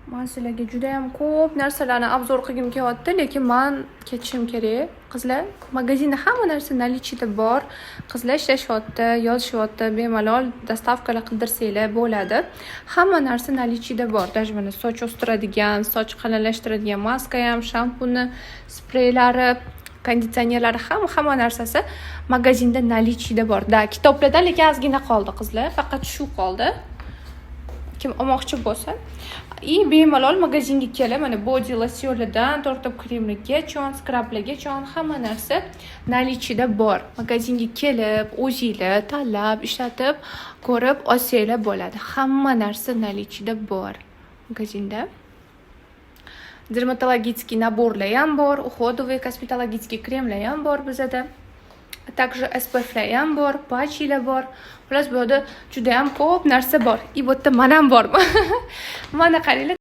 Man sizlarga judayam ko'p narsalarni обзор qilgim kelyapti, lekin man ketishim kerak. Qizlar, magazinda hamma narsa наличие da bor. Qizlar ishlashyapti, yozishyapti, bemalol доставка lar qildirsanglar bo'ladi. Hamma narsa наличие da bor. Даже mana soch o'stiradigan, soch qalinlashtiradigan maska ham, shampuni, spreylari, konditsionerlari, hamma hamma narsasi magazinda наличие da bor. Да, kitoblardan lekin ozgina qoldi, qizlar, faqat shu qoldi. Kim olmoqchi bo'lsa и bemalol magazinga kelib, mana body losyonlardan tortib kremlargacha, skrablargacha hamma narsa наличие da bor. Magazinga kelib, o'zinglar tanlab, ishlatib ko'rib olsanglar bo'ladi. Hamma narsa наличие da bor magazinda. Дерматологический набор lar ham bor, уходовый, косметологический kremlar ham bor bizada, также SPFlar ham bor, патчи lar bor. Xullas, bu yerda judayam ko'p narsa bor. И bu yerda man ham borman. Mana qaranglar.